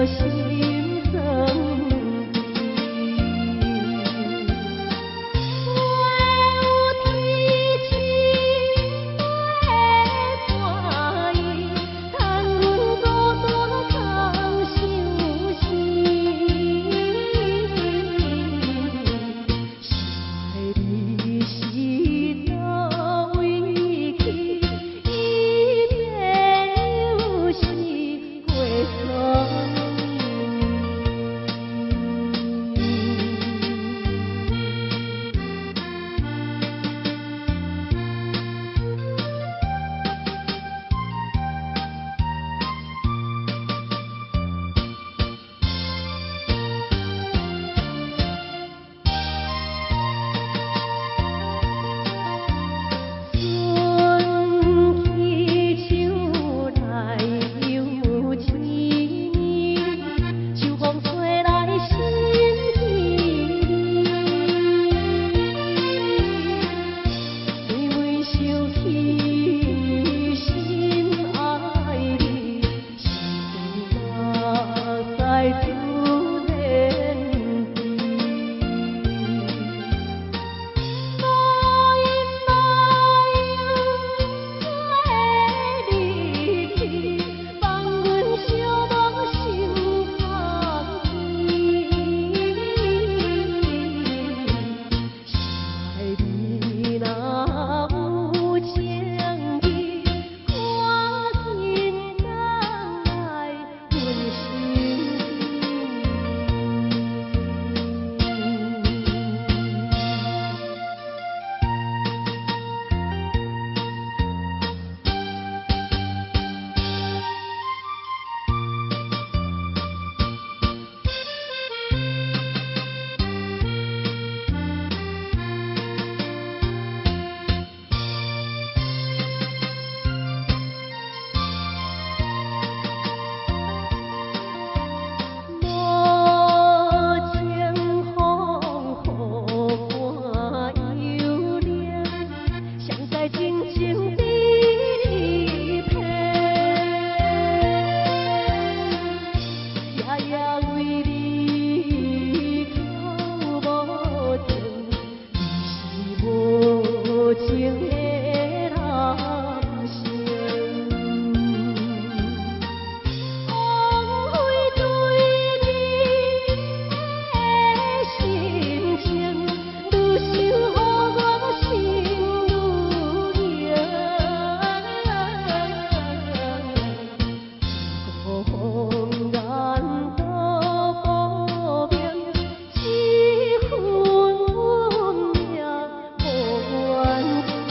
心酸甜。飞有天星飞伴伊，趁阮孤單空相思。心愛你是佗位去，伊變又是過三年。春去秋來又一年，秋風吹來心凄涼。每每想起心愛你，是目屎突然甜。無因無由做離去，放阮寂寞心空甜。心愛你若有情意，趕緊轉來阮身邊。無情風雨伴幽靈，誰知真情被你騙？夜夜為你哭無停，你是無情的人生。枉費對你的深情，愈想予我心愈冷。一個謊言都無明，這份運命無緣天。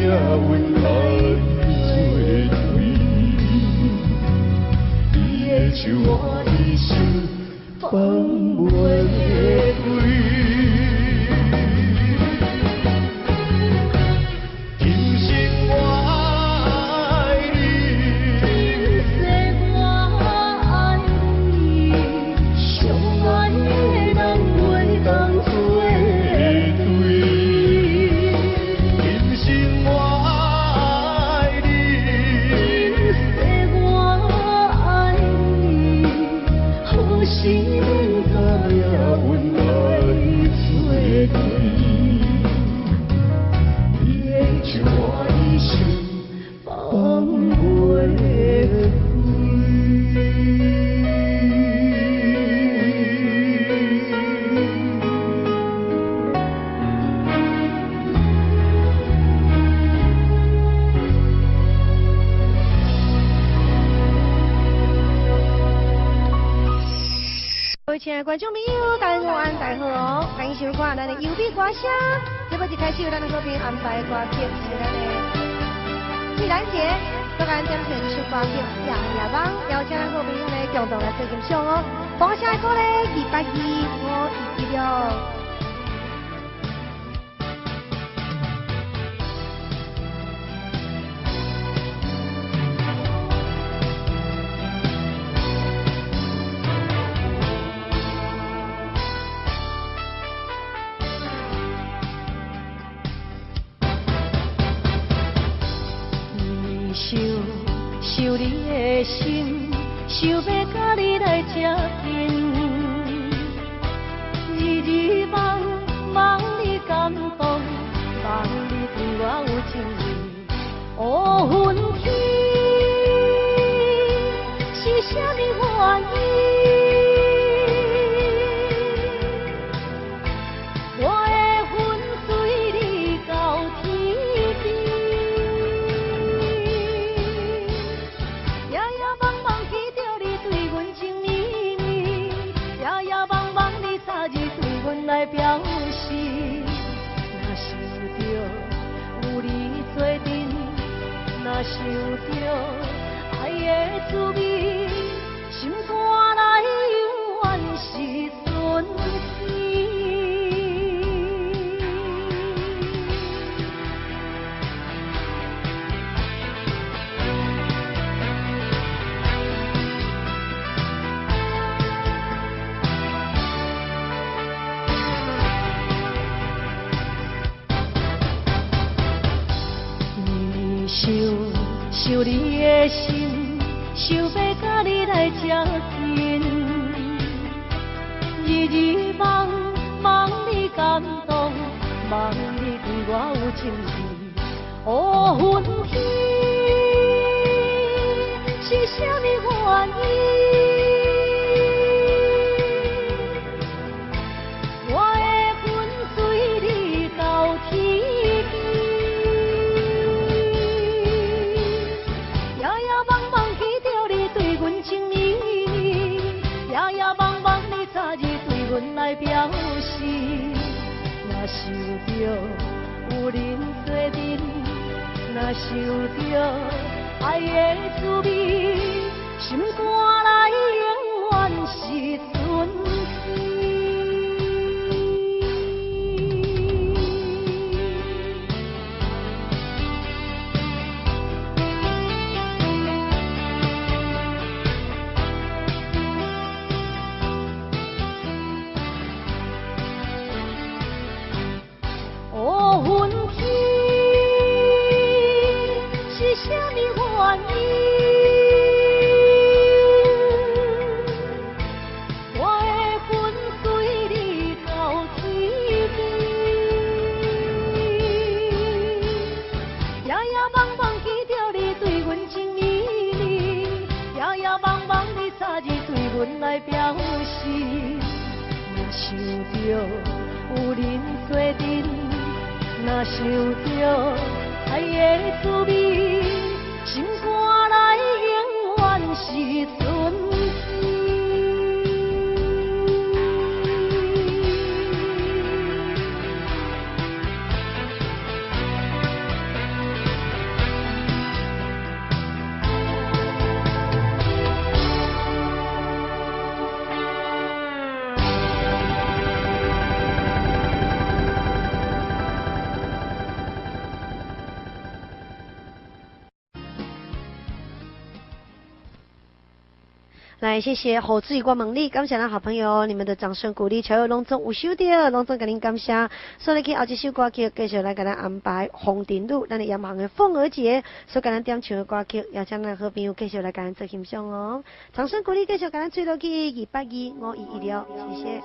運來做對，你的手我一生放袂開。今生我愛你，今世我愛你，相愛的人袂當做對。今生我愛你，今世我愛你，好生甲命運來做對。你的手我一生放袂開。各位親愛的觀眾朋友，大家午安，大家好哦，歡迎收看咱的優美歌聲。這擺一開始有咱的好朋友安排的歌曲是咱的自然節，閣來點唱這首歌曲《夜夜夢》，邀請咱好朋友呢共同來做欣賞哦。放聲的歌咧，202，我會記了。想想你的心，想欲佮你來接近，日日夢夢你感動，夢你對我有情意。哦，分天是啥物原因？我會跟隨你到天邊。夜夜夢夢記著你對阮情綿綿，夜夜夢夢你早日對阮來表示。若想著有你做陣，若想著愛的滋味，心肝內永遠是春天。想想你的心，想欲佮你來接近，日日夢夢你感動，夢你對我有情意。哦，分天是啥物原因？我會跟隨你到天邊。夜夜夢夢記著你對阮情綿綿，夜夜夢夢你早日對阮來表示。若想著有恁做陣，若想著愛的滋味，心肝內永遠是春天。哦，分天是啥物原因？我會跟隨你到天邊。夜夜夢夢記著你對阮情綿綿，夜夜夢夢你早日對阮來表示。若想著有恁做陣，若想著愛的滋味，心肝內永遠是春天。來，謝謝雨水，我問你，感謝咱好朋友你們的掌聲鼓勵，所有攏總有收著，攏總共恁感謝。所以去後一首歌曲，繼續來共咱安排風塵女，咱的嚴行的鳳娥姐所共咱點唱的歌曲，邀請咱好朋友繼續來共咱做欣賞哦。掌聲鼓勵，繼續共咱吹落去，2825116，謝謝。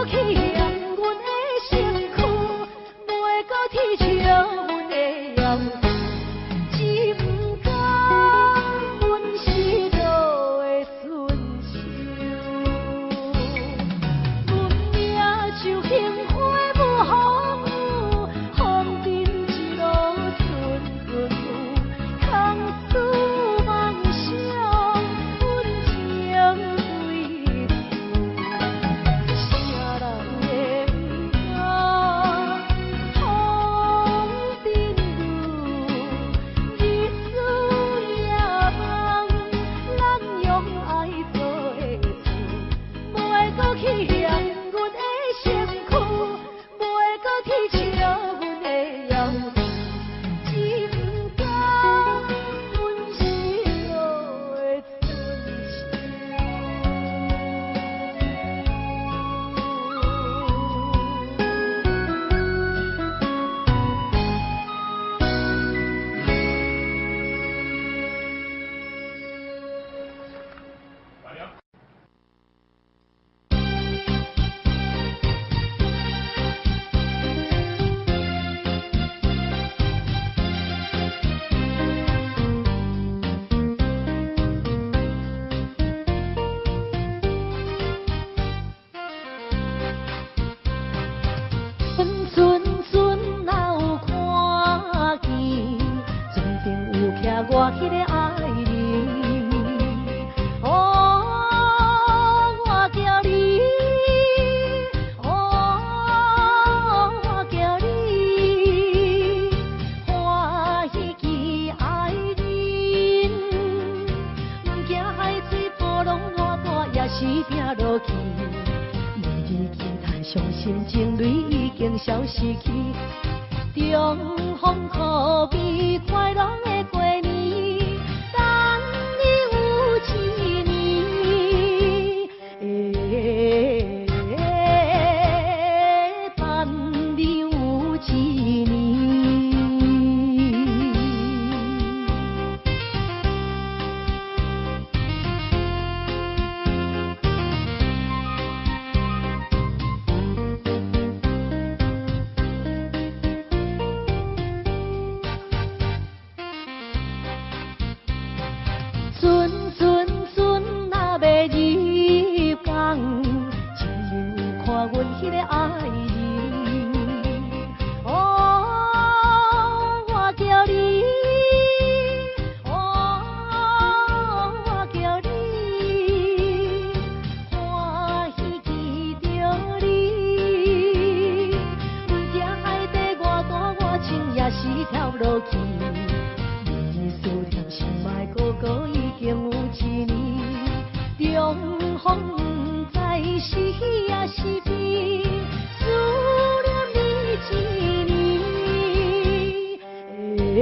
去嫌阮的身躯，袂阁傷心情淚已經消失去。重逢可比快樂的過年，等你有一年，欸，等你有一年。船船船若欲入港，前面有看阮彼个愛人。哦，我叫你，哦，我叫你，歡喜見著你。阮行海底偌大偌深，也是跳落去。你思念心愛哥哥已經有一年，重逢不知是喜也是悲，思念你一年，欸，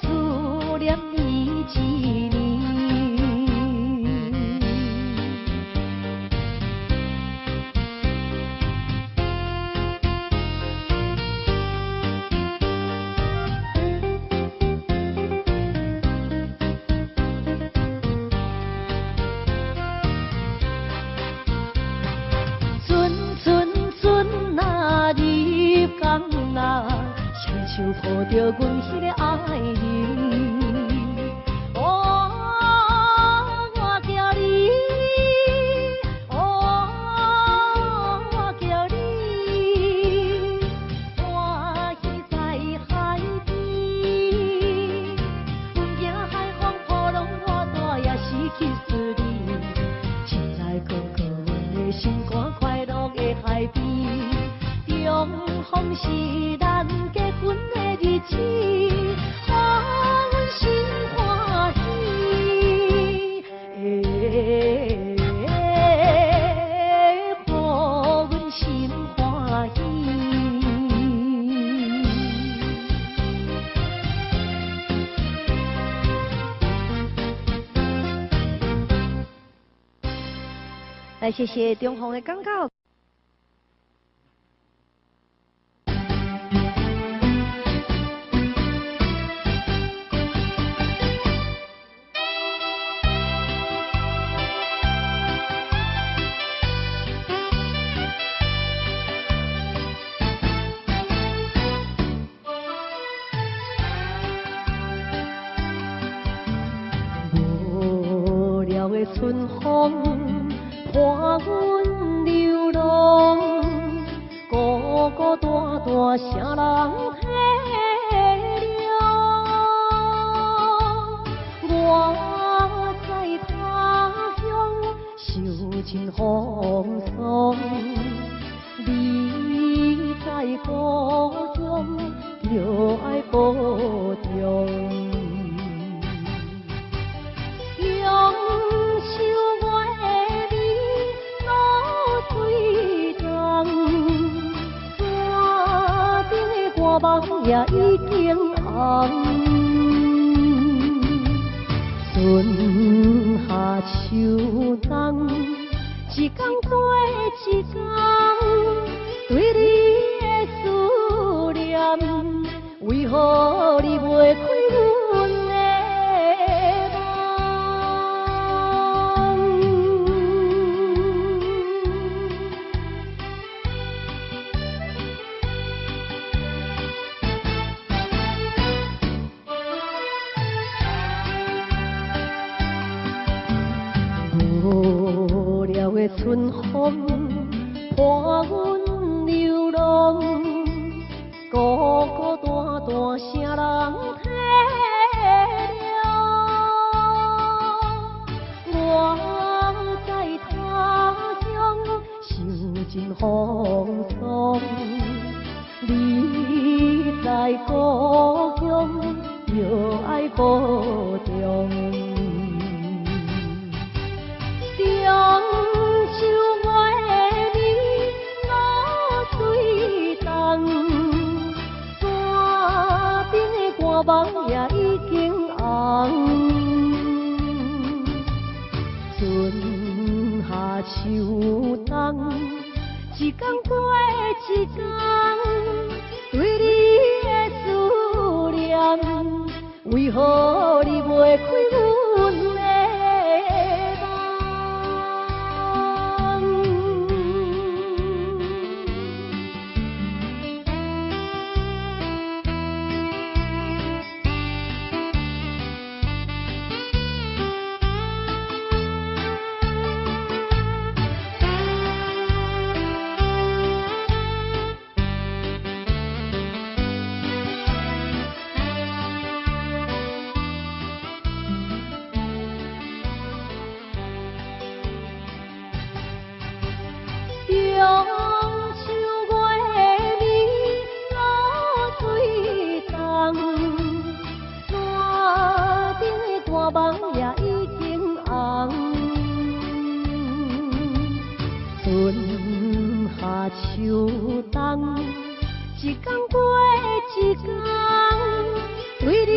思念你一年。船船船若入港啊，双手抱著阮彼个愛人。哦，我叫你，哦，我叫你，歡喜在海邊，阮驚海風波浪偌大，也是去思你。親愛哥哥，阮的心肝快樂的海邊，重逢是咱結婚的日子，予阮心歡喜，欸，予阮心歡喜。來，謝謝中紅的廣告。無聊的春風伴阮流浪，孤孤單單誰人體諒？我在他鄉受盡風霜，你在故鄉著愛保重。中秋月暝露水重，山頂的歌夢也已經紅。春夏秋冬，一天過一天，對你的思念，為何你袂開阮的夢？無聊的春風伴阮流浪，孤孤單單誰人體諒？我在他鄉受盡風霜，你在故鄉著愛保重。中秋秋冬，一工過一工，對你的思念，為何你袂開阮的夢？中秋月暝露水重，山頂的大夢也已經紅。春夏秋冬，一工過一工，對你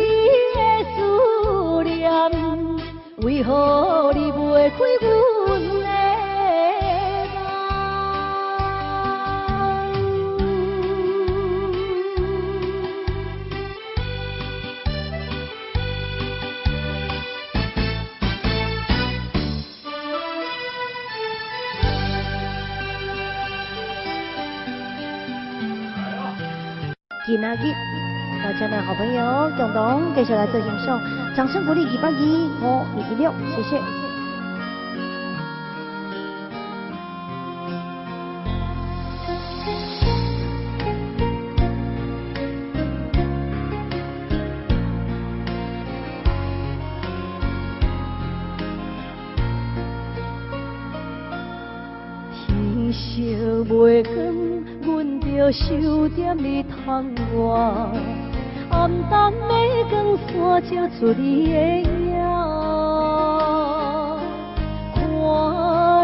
的思念，為何你袂開阮的夢？今仔日，大家的好朋友共同繼續來做欣賞，掌聲鼓勵2825216，謝謝。天色袂光，阮就想踮你窗外，暗淡的光线照出你的影，看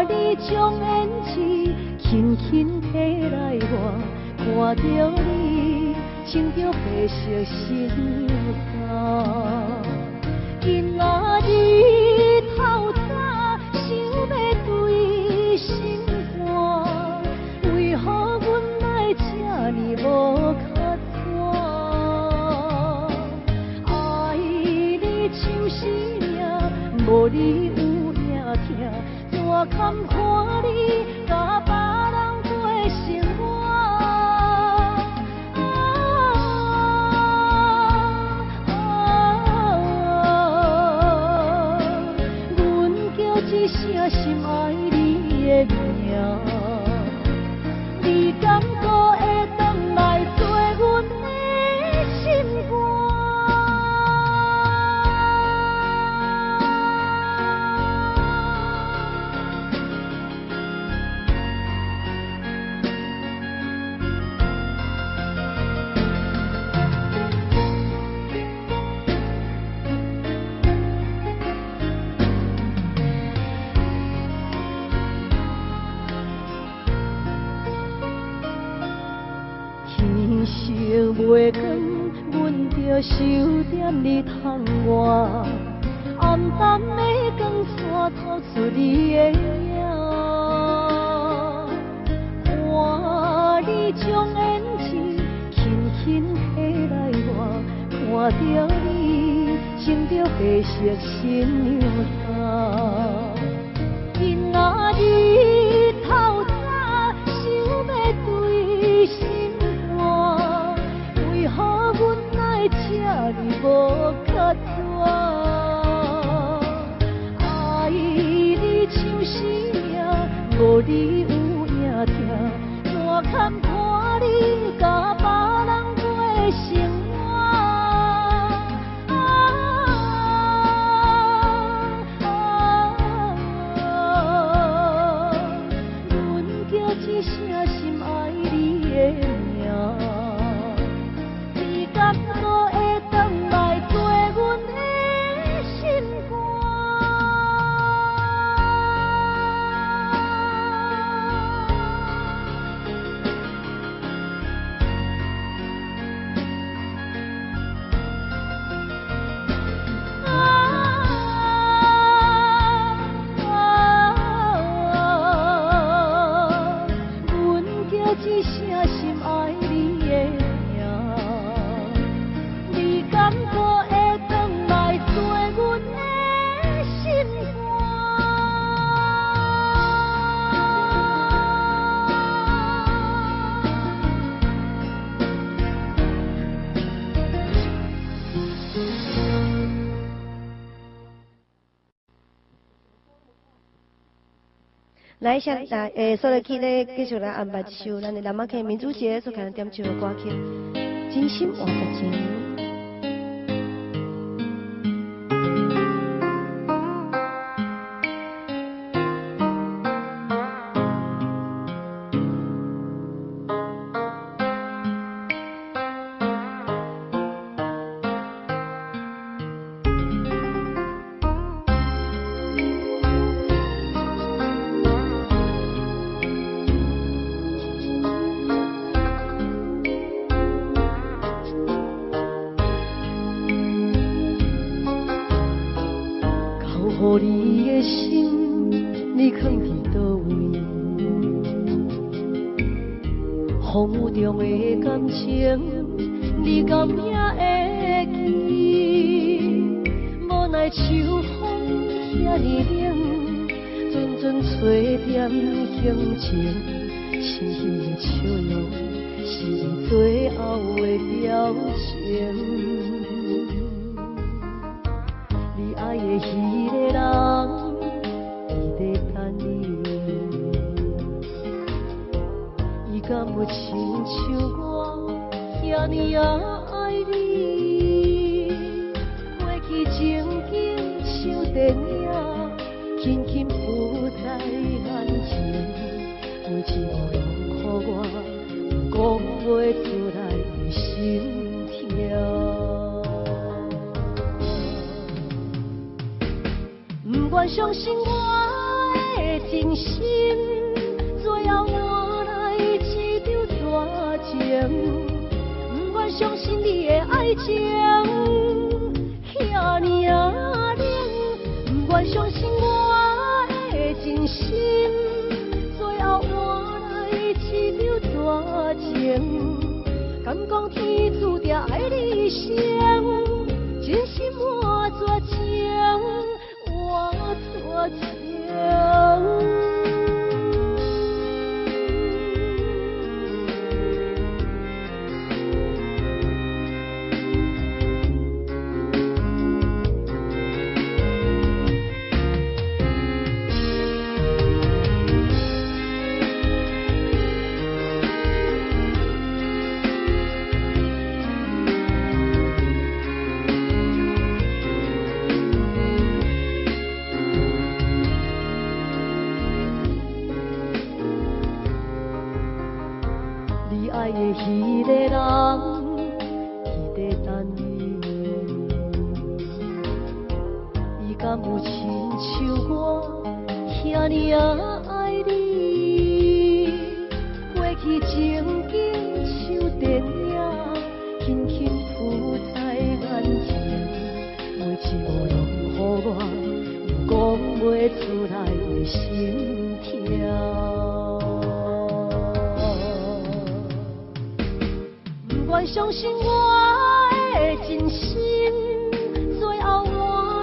你將胭脂輕輕提來抹，看著你穿著白色新娘衫，今仔日透早想欲對心肝，為何阮愛這呢無卡紙？愛你像生命，無你有影疼，怎堪看你佮別人過生活？啊啊！阮叫一聲深愛你的名，你敢閣會轉來做阮的心肝？天色袂光，阮就想踮你窗外，暗淡的光线透出你的影，看你將胭脂輕輕提來抹，看著你穿著白色新娘衫，今仔日透早想欲對心肝，為何阮愛這呢無卡紙？愛你像生命，無你有影疼，怎堪看你佮別人過生活？啊啊！阮叫一聲深愛你的名，你敢閣會轉來做阮的心肝？來先來，所來去咧，繼續來安排一首咱的南仔坑民族節所開點唱的歌曲《真心換絕情》。你的心，你藏伫佗位？风雨中的感情，你敢也會記？無奈秋風遐爾冷，陣陣吹點乡情，深深的笑容是伊最後的表情。你愛的彼個人，伊咧等你，伊敢有親像我遐爾仔愛你？過去情景像電影，轻轻浮在眼前，每一幕拢予我有讲袂出來的心痛。不願相信我的真心，最後換來一場絕情。不願相信你的愛情遐爾仔冷，不願相信我的真心，最後換來一場絕情。敢講天注定愛你一生，真心換絕情。換絕情。你愛的彼個人，伊在等你，伊敢有親像我遐爾仔愛你？過去情景像電影，轻轻浮在眼前，每一幕拢予我有講袂出來的心痛。不願相信我的真心，最後換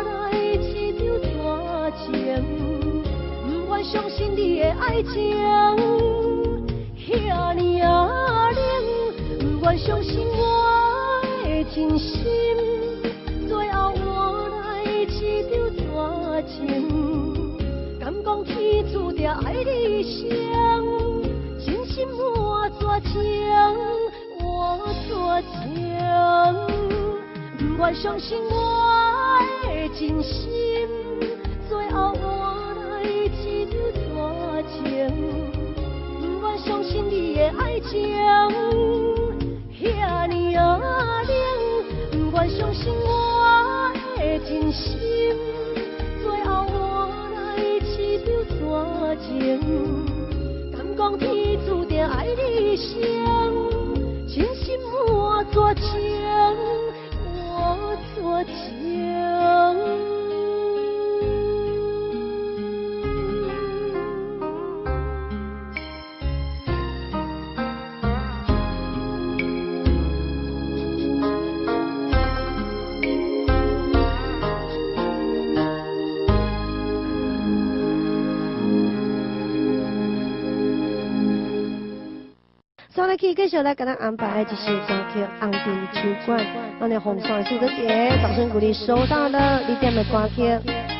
來一場絕情。不願相信你的愛情遐爾仔冷，不願相信我的真心，最後換來一場絕情。敢講天注定愛你一生，真心換絕情。換絕情，不願相信我的真心，最後換來一場絕情。不願相信你的愛情遐爾仔冷，不願相信我的真心，最後換來一場絕情。敢講天注定愛你一生，真心換絕情，換絕情。去繼續來共咱安排一首歌曲《紅燈酒館》，咱的紅線蘇德傑，掌聲鼓勵收到了你點的歌曲。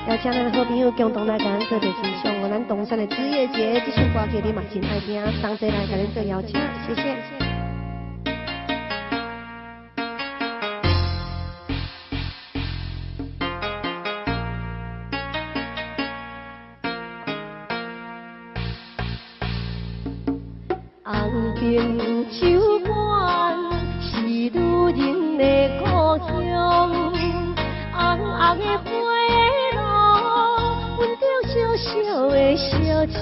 邀請咱的好朋友共同來共咱做伙欣賞哦。咱東山的子夜節這首歌曲，你嘛真愛聽，同齊來共恁做邀請，謝謝。紅燈酒館是女人的故鄉，紅紅的花露，闻著小小的燒酒，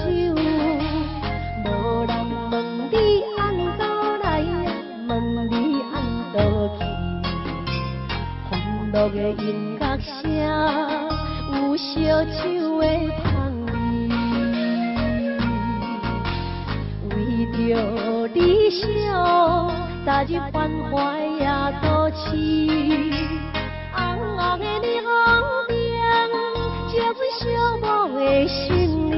無人問你按倒來，問你按倒去，歡樂的音樂聲，有燒酒的香味。為著理想，踏入繁華的都市，紅紅的霓虹燈，照阮寂寞的心靈。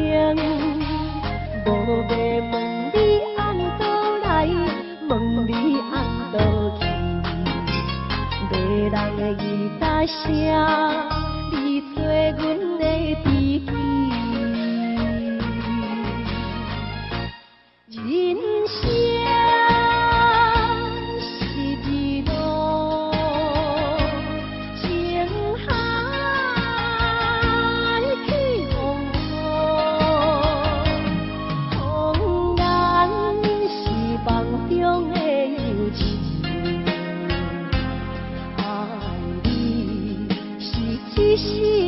無欲問你按倒來，問你按倒去，迷人的吉他聲，你做阮的知己。人生是一路情海起風雨，紅顏是夢中的友情，愛你是一世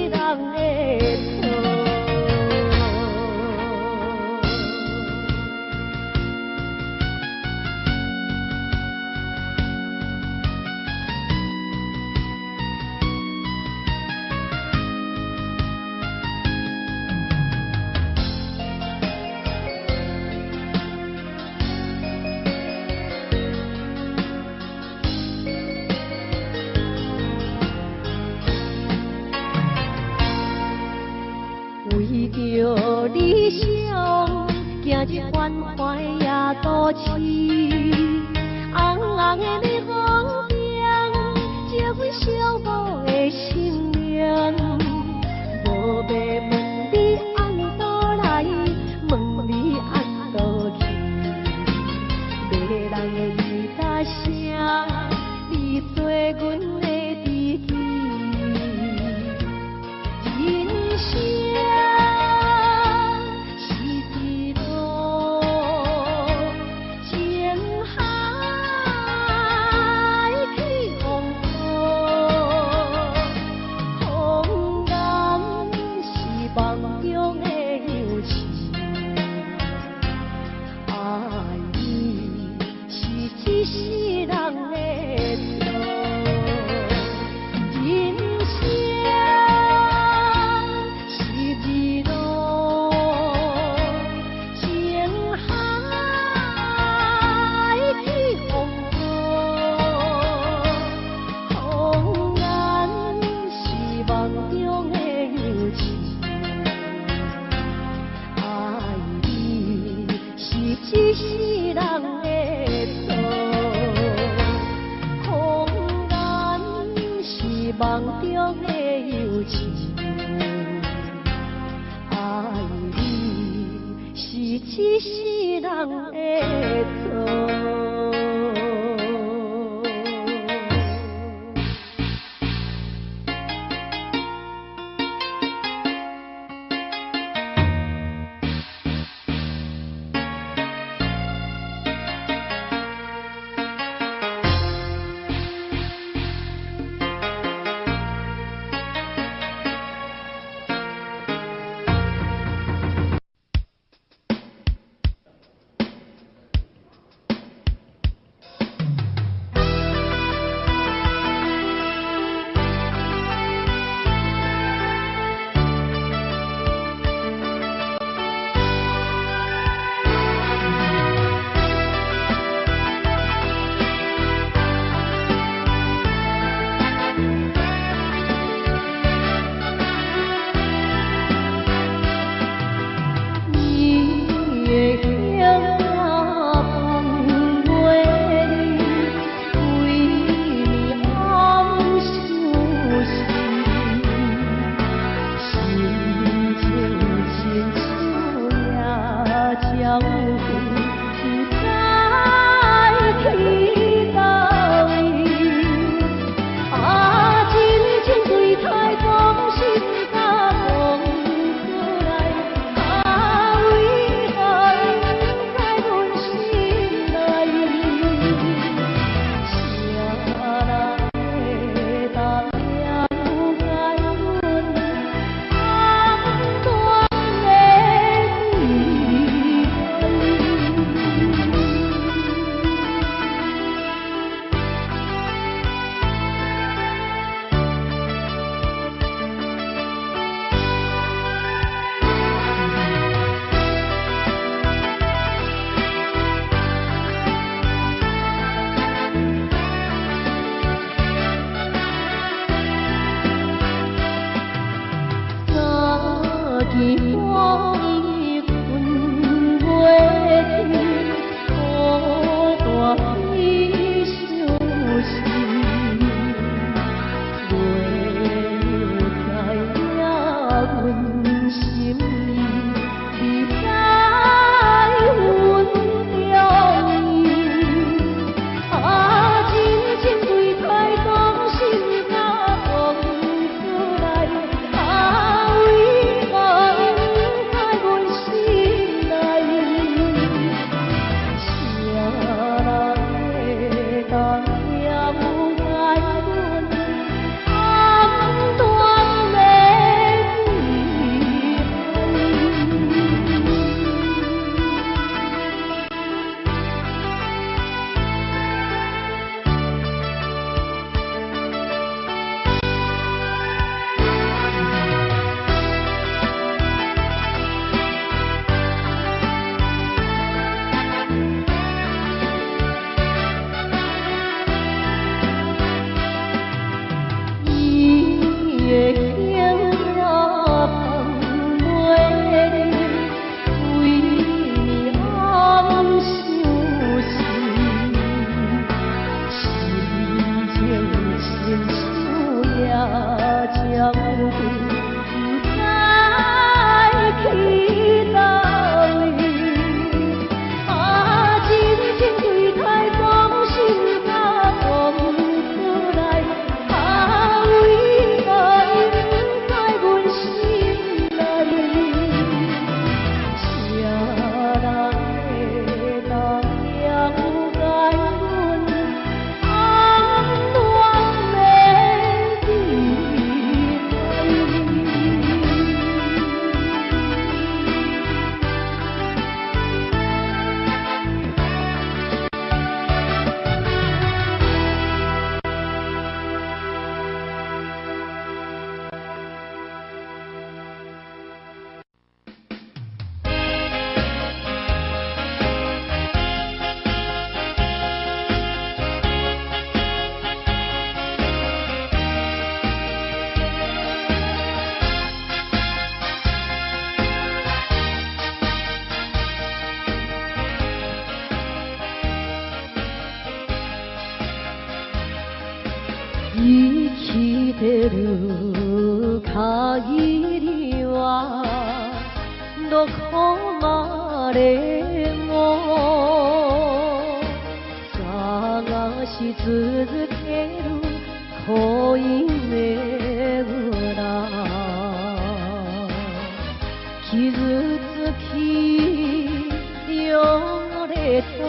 人的錯。為著理想，行入繁華的都市，紅紅的霓虹燈，照阮寂寞的心靈。無欲問你按倒來，問你按倒去，迷人的吉他聲，你做阮的知己。人生是一路情海起風雨，紅顏是夢中的友情，愛你是一世人的錯。人生是一路情海起風雨，紅顏是夢中的友情，愛你是一世人的錯。紅顏是夢中的友情，愛你是一世人的錯。了不知去佗位。啊，真情对待讲心甲讲出来，啊，为何伊不知阮心内？啥人会当了解阮暗恋的悲哀？三更半暝困袂去，孤单去相思。月亮知影阮心意，你知阮中意。啊，真情对待讲心甲讲出来，啊，为何伊不知阮心内？啥人会当了解阮暗恋的悲哀？伊的影也放袂离，为你暗相思，心情亲像野鸟飞，不知去佗位。啊，真情对待讲心甲讲出来，啊，为何伊不知阮心内？啥人会当了解阮暗恋的悲哀？生きてる限りはどこまでも探し続ける恋めぐら。傷つき汚れた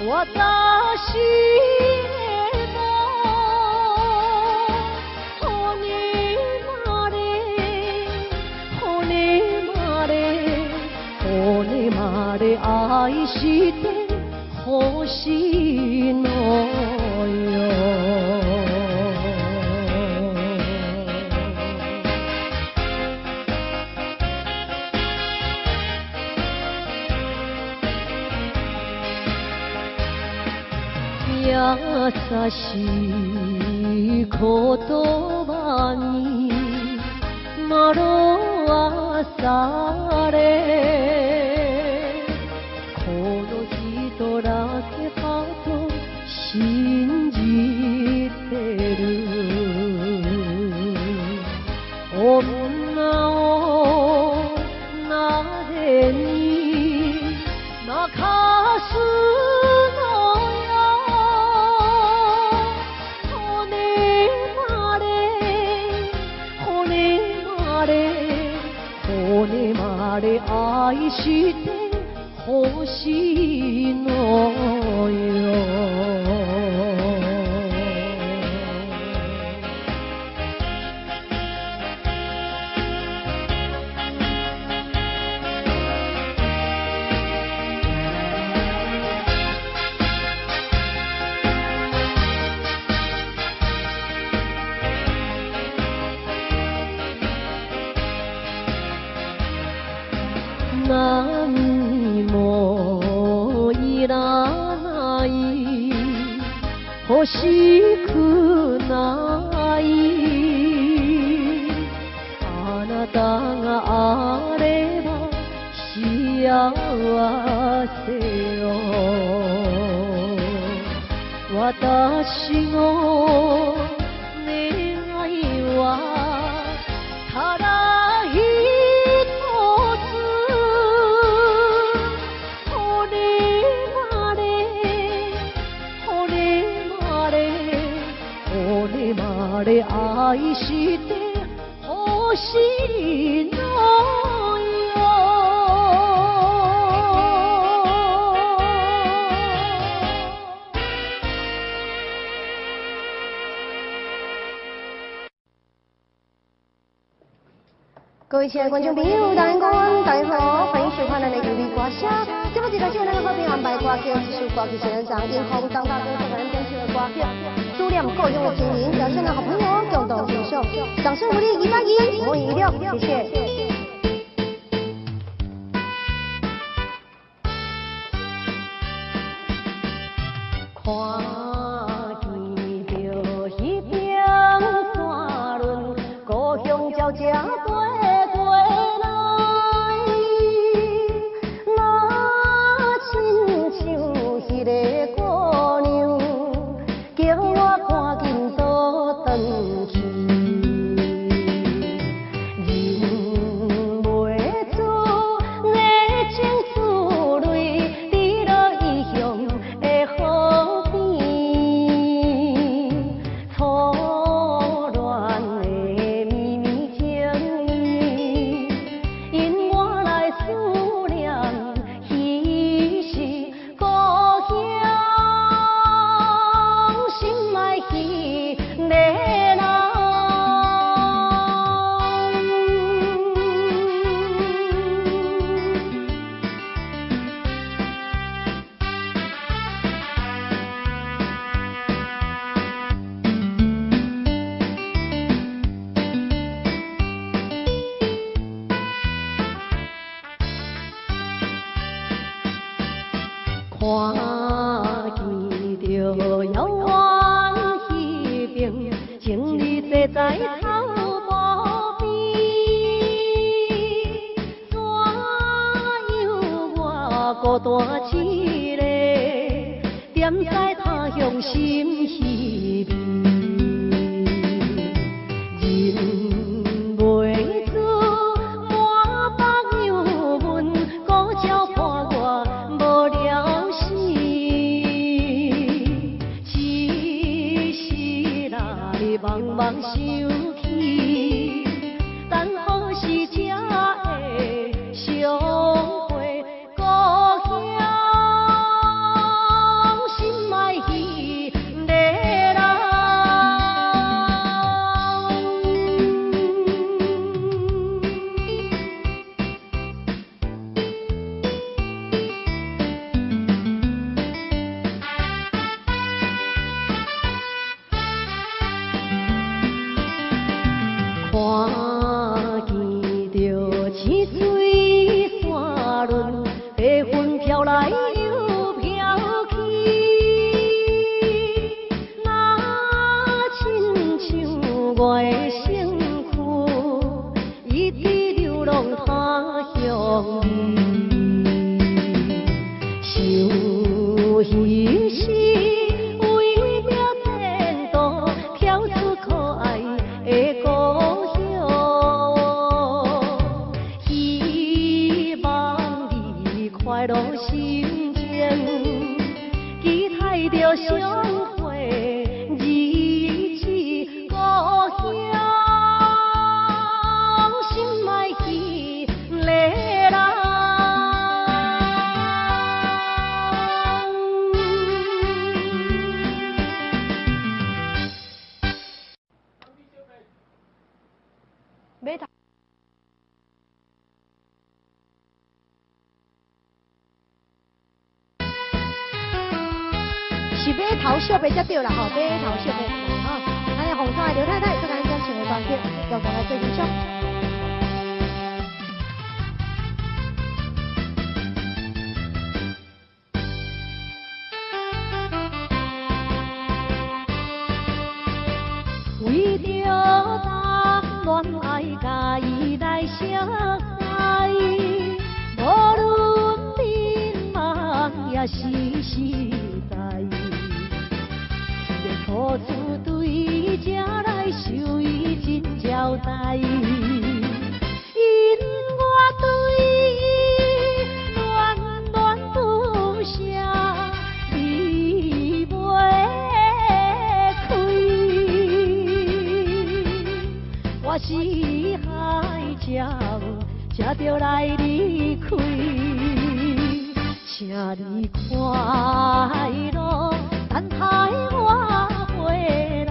私でも骨まで骨まで骨まで愛してほしいのよ。優しい言葉に惑わされ、この人だけはと信じてる女をなぜに。のよ。骨まで骨まで骨まで愛して欲しいのよ。何もいらない、欲しくない、あなたがあれば幸せよ。私の願いはただ一つ、骨まで骨まで骨まで愛して欲しいのよ。各位親愛的觀眾朋友，大家好，大家好，歡迎收看咱的優美歌聲。這擺一開始，咱和平安排歌曲，這首歌曲是咱張英紅張大哥所咱點唱的歌曲《思念故鄉的情人》，邀請咱好朋友共同欣賞，掌聲鼓勵210，五一六，謝謝。看見著彼邊山崙，故鄉鳥只飛過來，若親像彼个姑娘，叫我趕緊倒轉去。忍袂住的情思淚，滴落異鄉的河邊，初戀的綿綿情意，引我來思念彼時故鄉心愛彼个人。看見著遙遠彼邊，情侶坐在草埔邊，怎樣我孤單一个，踮在他鄉心稀微。忍袂住滿腹憂悶，孤鸟伴我無聊死，只是來茫茫想起，等何時才會相會故鄉心愛彼个人。看見著清水山崙，白雲飄來又飄去，若親像我的身軀，一直流浪他鄉里。想彼時為著前途，飄出可愛的故鄉，希望你快樂心情，期待著相會日子，故鄉心愛彼个人。碼頭是碼頭小白才對啦吼，碼頭小白吼，咱的紅山的劉太太做咱這唱的歌曲，共同來做欣賞。為著談戀愛，共伊來相愛，無論眠夢抑是實在，一个苦主對這來受伊真招待，因我對伊戀戀不捨，離袂開。我四海才才著來離開，請你快樂，等待我回來。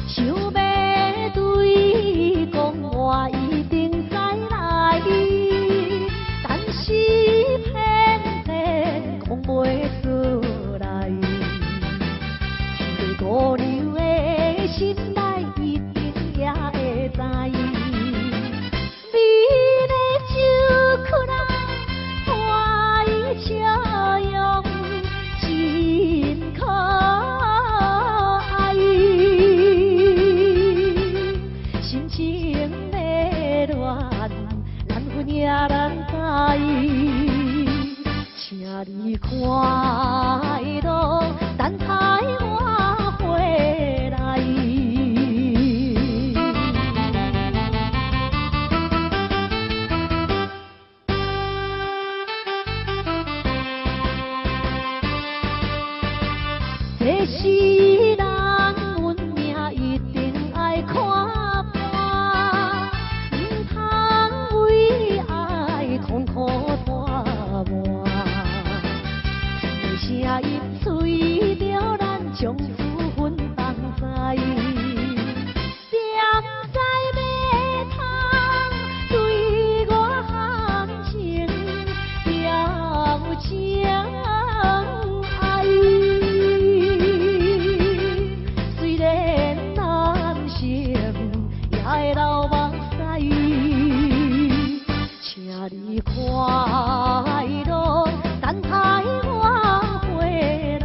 想欲對伊講，我一定再來，但是偏偏講袂出來。這个姑娘的心內一定也會知，美麗酒曲啊，歡喜笑容真可愛。心情的亂，難分也難開，請你快樂，等待我回來。這世人運命一定愛看破，毋通為愛苦苦拖磨。一个聲音隨著咱將此分同在，點知欲通對我含情表情愛。雖然難成，也會流目屎。請你快樂，等待我回來。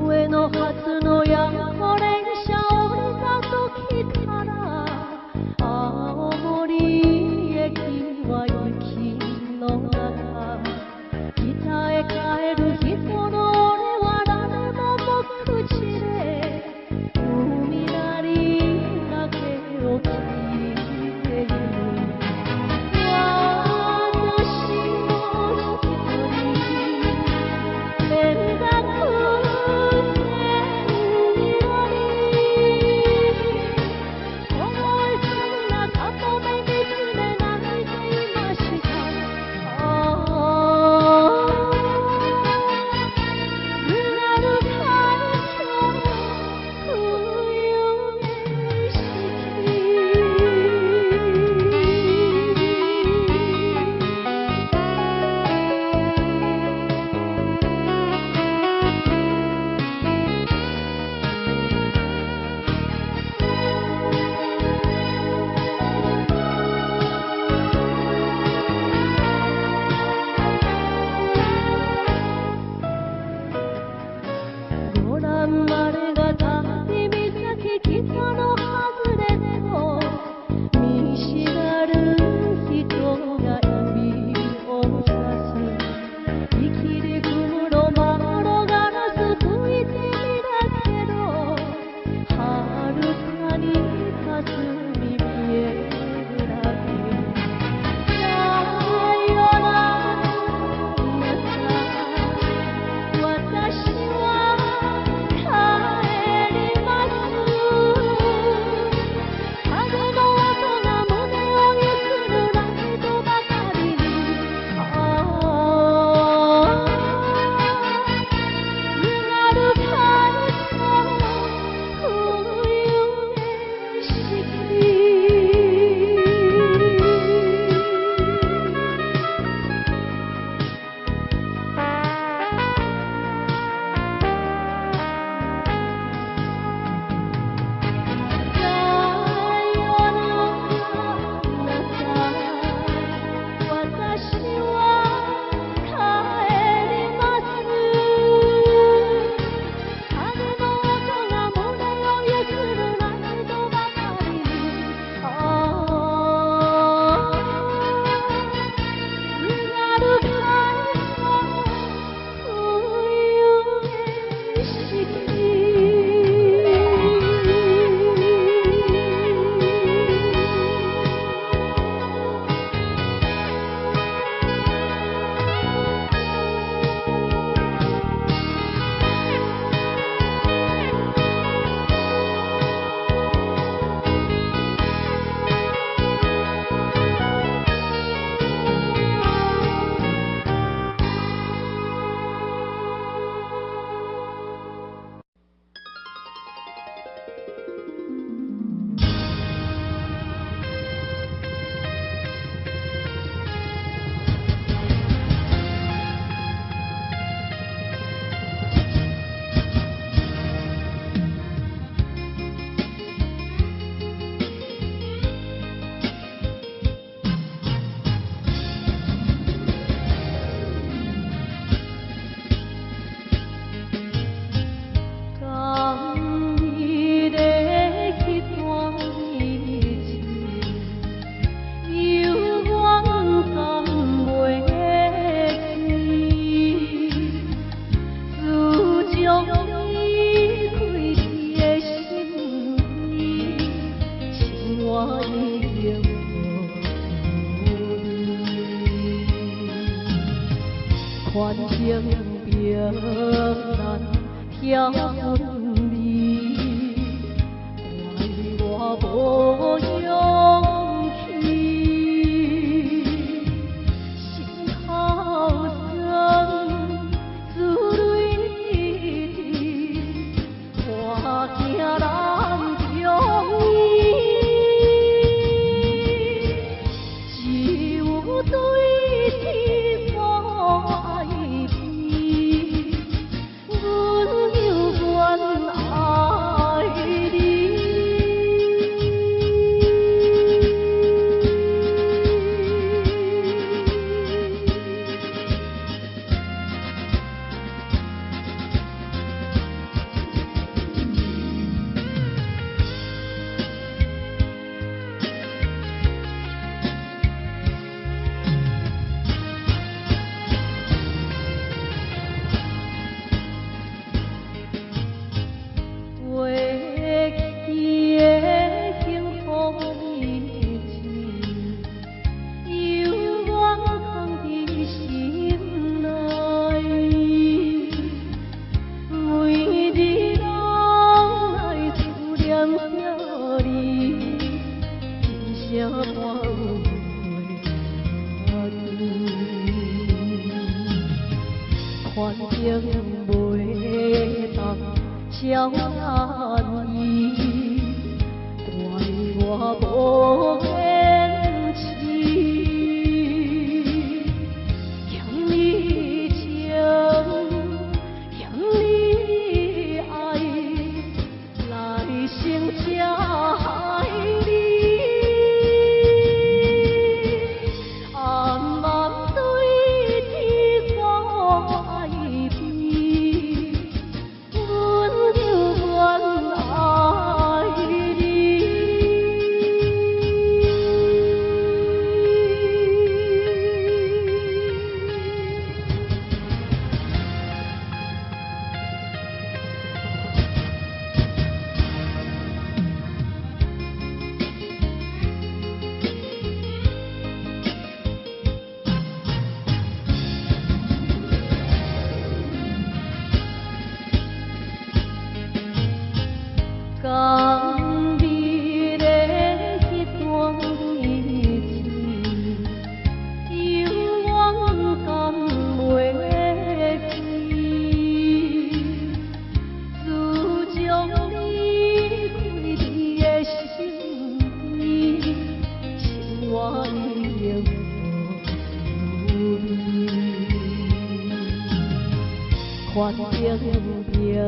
上野発の夜行電車降りた時から青森駅は雪の中北へ帰る人の俺は誰も無口で海鳴りだけを聞いている。私も一人連絡船には阮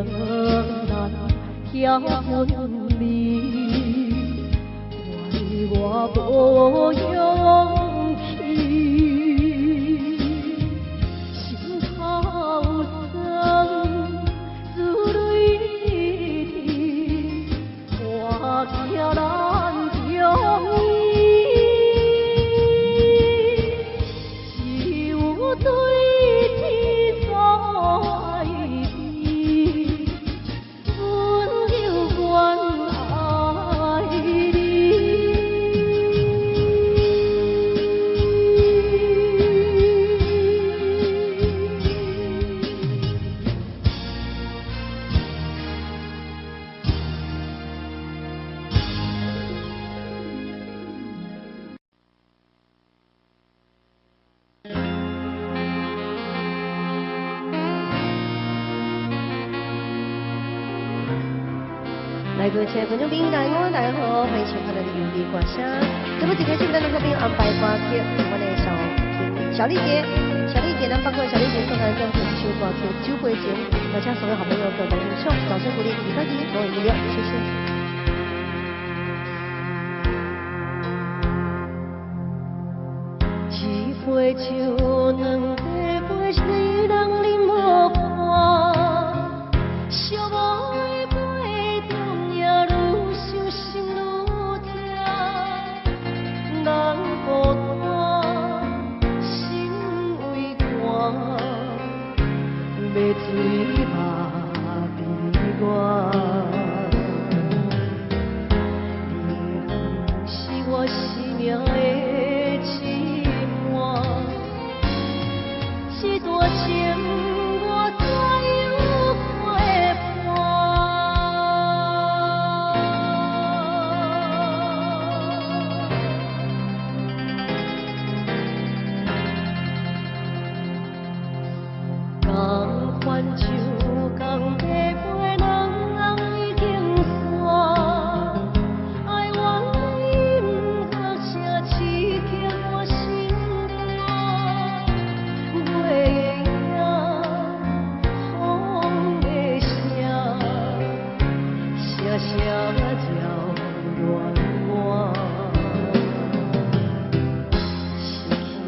難遐分離，怪我無勇氣，心頭酸，思淚滴，我驚難中醫，只有對天作愛你，阮猶原愛你。來，各位親愛的觀眾朋友，大家好，大家好，歡迎收看咱的優美歌聲。這不一開始，咱的好朋友安排歌曲，阮的小小麗姐，小麗姐，咱包括小麗姐送來這首歌曲《酒杯情》，邀請所有好朋友共同欣賞，掌聲鼓勵，禮拜二攏會記得，謝謝。一杯酒，兩杯，你人啉無半，寂寞的杯中也愈想心愈痛，人孤單，心畏寒，欲醉嘛悲我。你是我生命的一半，這段情我怎樣陪伴？同款酒，同茶杯，兩人已經散。愛怨音樂聲刺激我心肝，月的影，風的聲，聲聲擾亂我。失去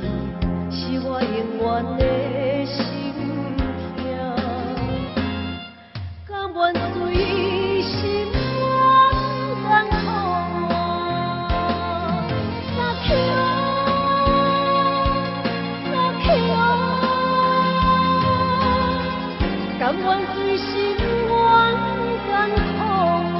是我永遠的心痛，甘願隨心願艱苦活。三曲，三曲，甘願隨心願艱苦活。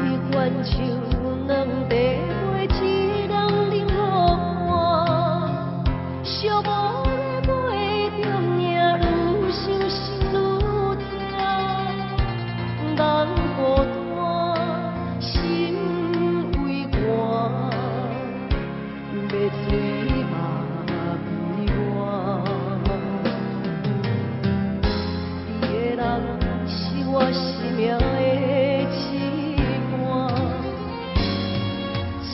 一罐酒，兩茶杯，一人啉無半。寂寞的杯中，也愈想心愈痛。人孤單，心畏寒，欲醉嘛悲我。你的人是我生命的一半，這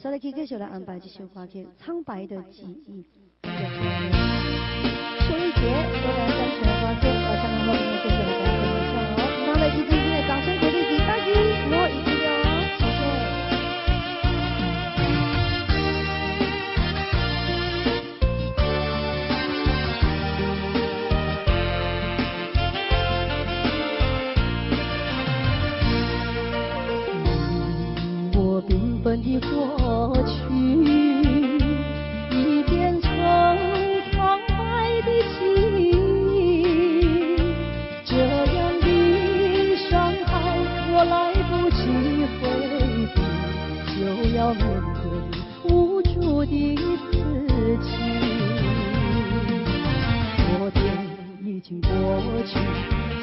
所以繼續來安排這首歌曲《蒼白的記憶》。邱一傑，我來唱這首歌曲，我唱完後面繼續來跟大家分享哦。那來聽今天的掌聲鼓勵，大家我一起哦，謝謝。我缤纷的過去，已變成蒼白的記憶。這樣的傷害，我來不及回避，就要面對無助的自己。昨天已經過去，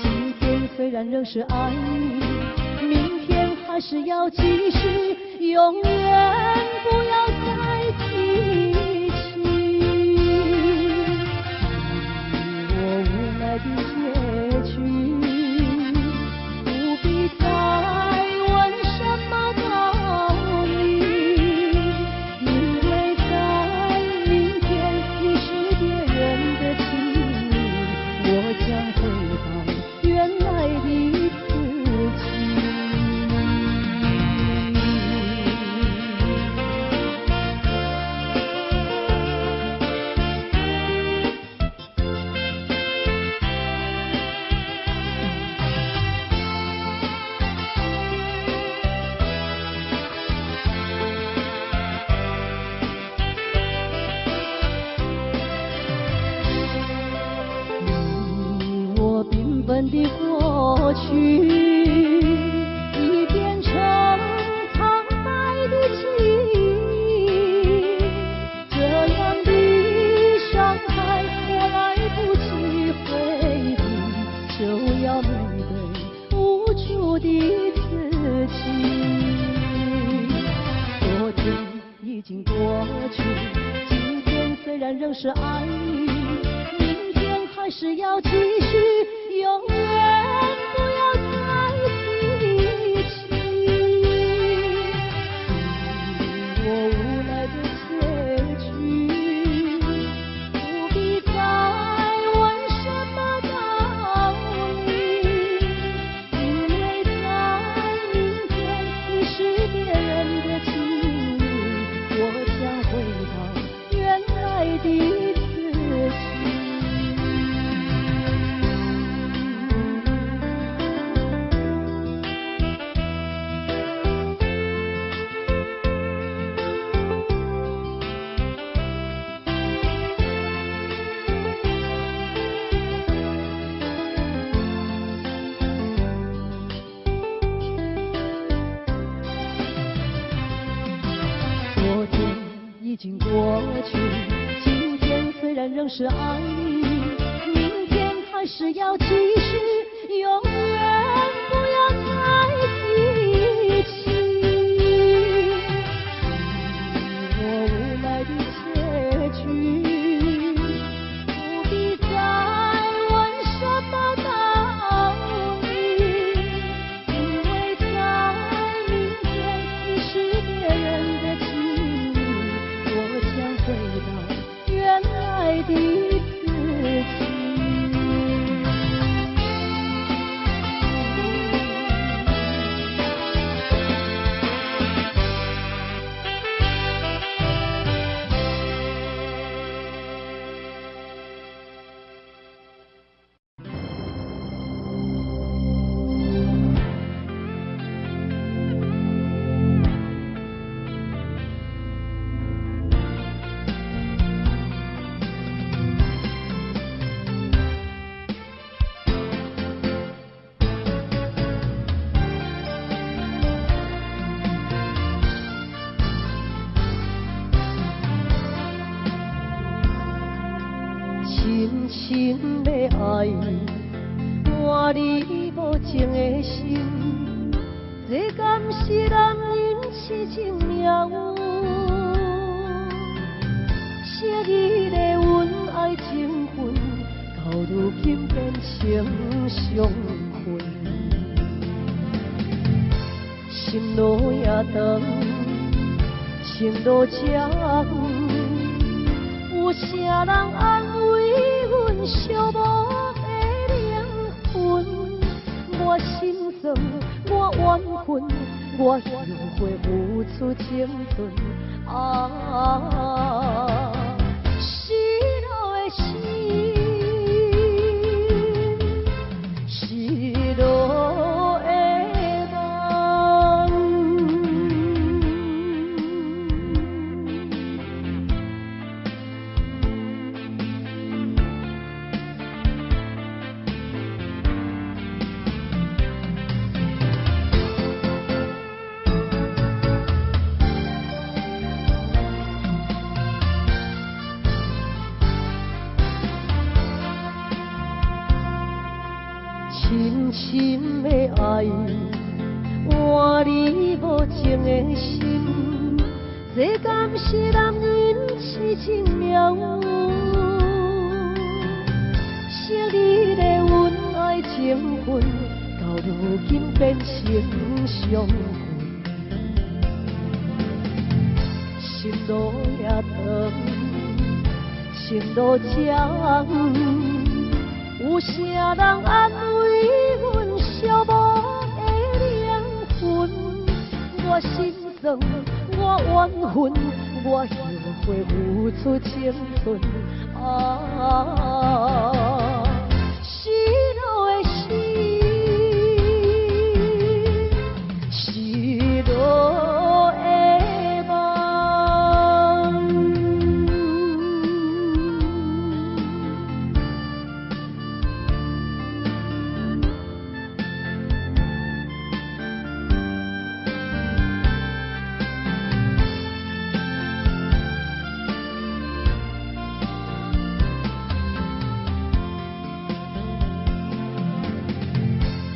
今天雖然仍是愛你，明天還是要繼續，永遠不要再提起。你我無奈的結局，不必再問什麼道理，因為在明天你是別人的情侶，我將回到原來的自己。你我缤紛的過去，已變成蒼白的記憶。這樣的傷害，我來不及回避，就要面對無助的自己。昨天已經過去，今天雖然仍是愛你，明天還是要繼續，永遠不要再提起。你我無奈的結局，不必再問什麼道理，因為在明天你是別人的情侶，我將回到原來的自己。昨天已經過去，今天雖然仍是愛你，明天還是要繼續，永遠不要再提起。你我無奈的結局，不必再問什麼道理，因為在明天你是別人的情侶，我將回到原來的自己。深深的愛，換你無情的心，這敢是男人痴情命運？昔日的恩愛情分，到如今變成傷痕。心路也長，情情路這遠，有啥人安慰阮寂寞的靈魂？我心酸，我怨恨，我後悔付出青春。啊，失落的心，失落的夢。深深的愛，換你無情的心，這敢是男人痴情妙？昔日的恩愛情分，到如今變成傷痕。心路也長，情路這遠，有啥人安慰阮寂寞的靈魂？我心酸，我怨恨，我後悔付出青春。啊，失落的心，失落的夢。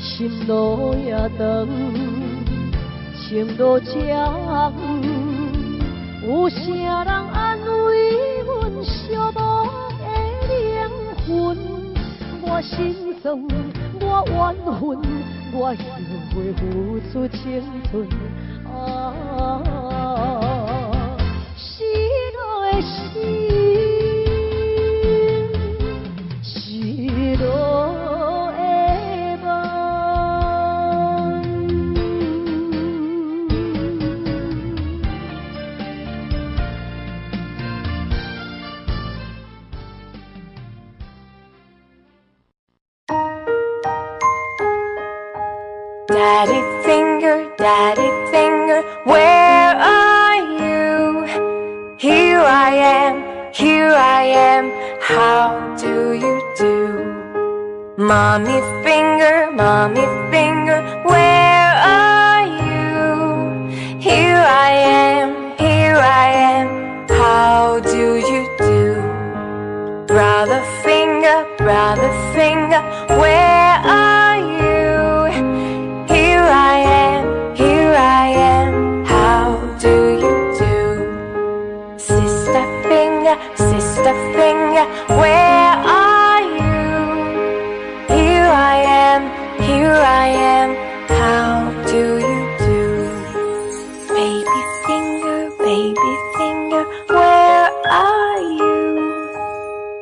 心路也長，情路這遠，有啥人安慰阮寂寞的靈魂？我心酸，我怨恨，我後悔付出青春。啊，失落的心，失落的夢。 Daddy finger, daddy finger, where are you? Here I am, here I am, how do you do? Mommy finger, where are you? Here I am, here I am, how do you do? Brother finger, where are you? Here I am, here I am, how do you do? Sister finger, where are you? Here I am, here I am, how do you do? Baby finger, where are you?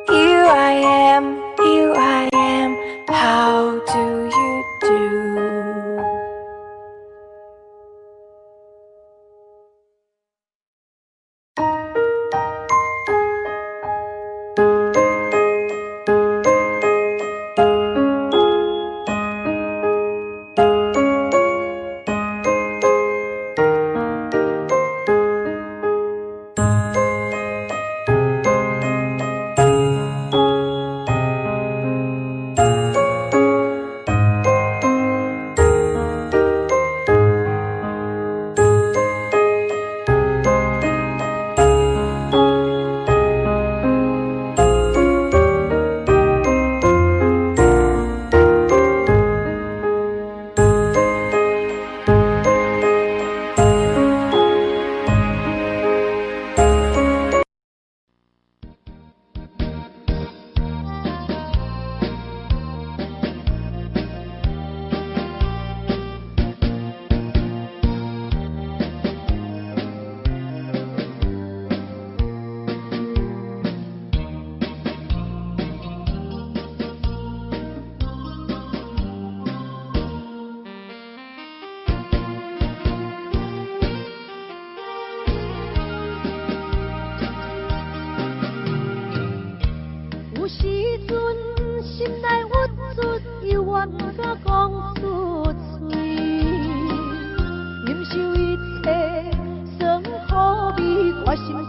Here I am, here I am, how do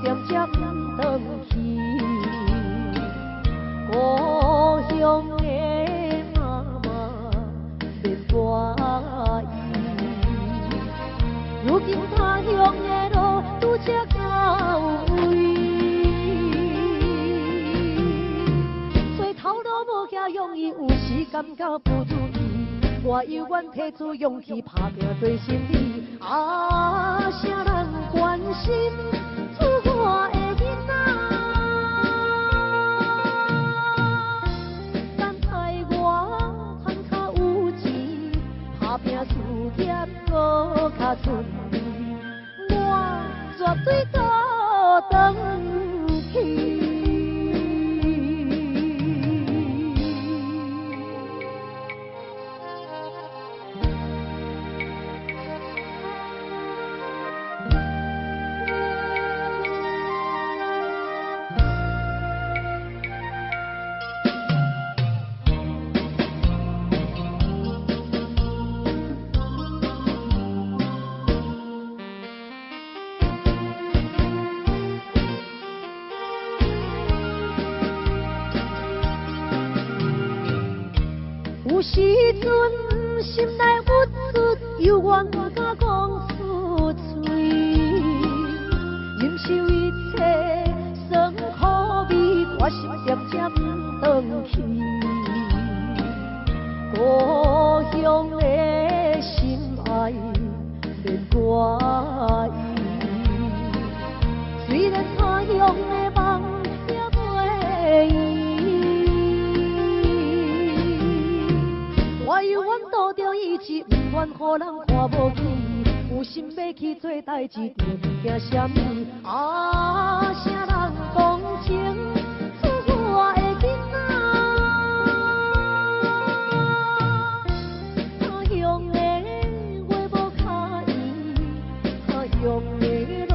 恬才毋轉去。故鄉的媽媽免掛意，如今他鄉的路拄才到位，做頭路無遐容易，有時感覺不如意。我猶原提出勇氣拍拼做生意，啊，誰人關心厝外的囡仔？等待我通較有錢，拍拼事業閣較順利，我絕對閣轉去。有時陣心內鬱卒，猶原毋敢講出喙，忍受一切酸苦味，我心恬才毋轉去。故鄉的心愛免掛意，雖然他鄉的夢也袂圓。我猶原賭著意志，毋願予人看無起。有心欲去做代誌，著毋驚啥物。啊，誰人同情厝外的囡仔？他鄉的話無較圓，他鄉的路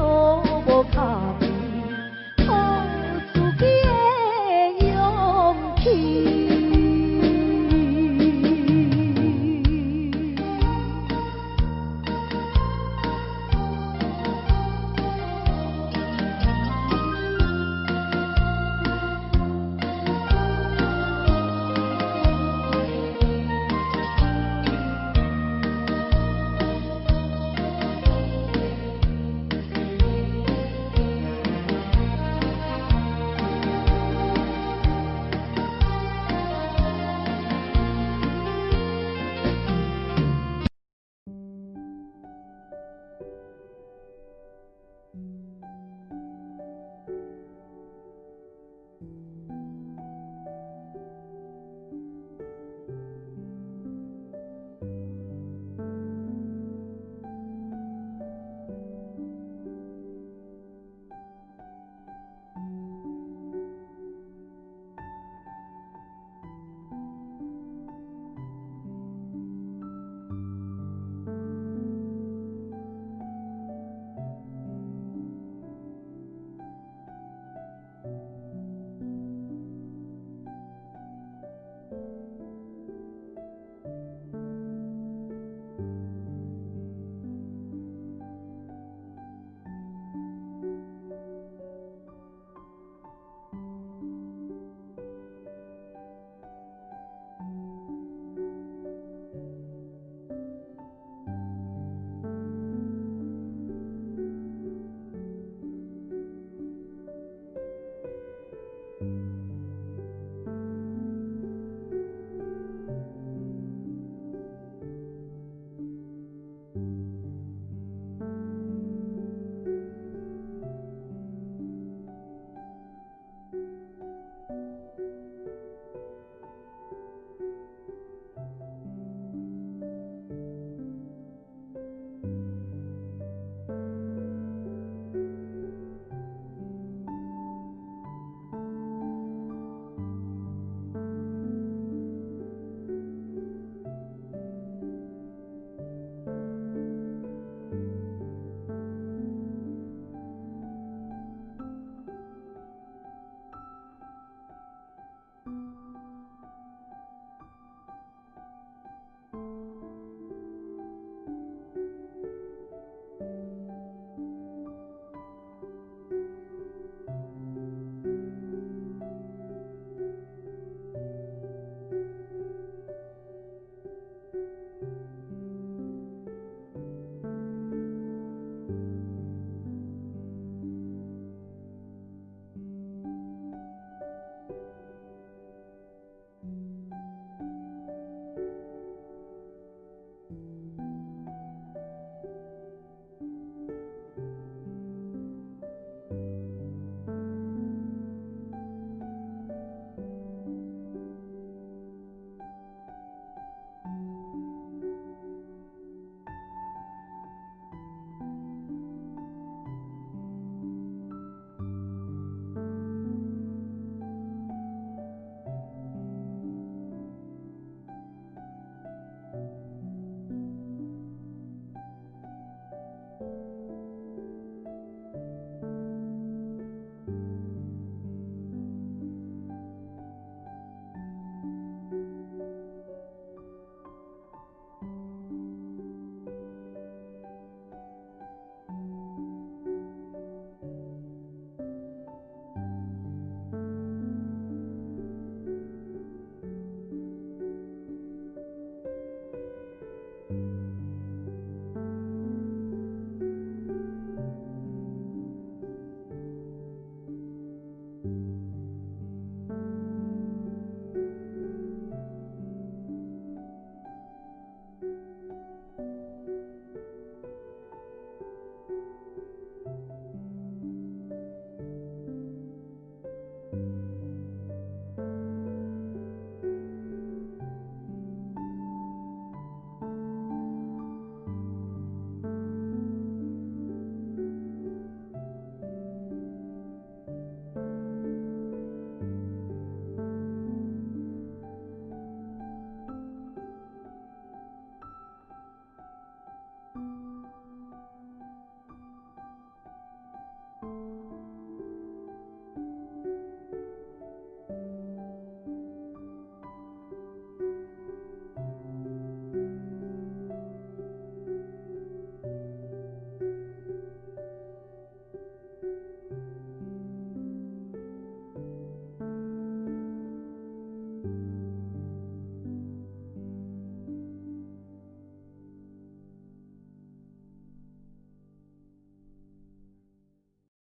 無較甜，靠自己的勇氣。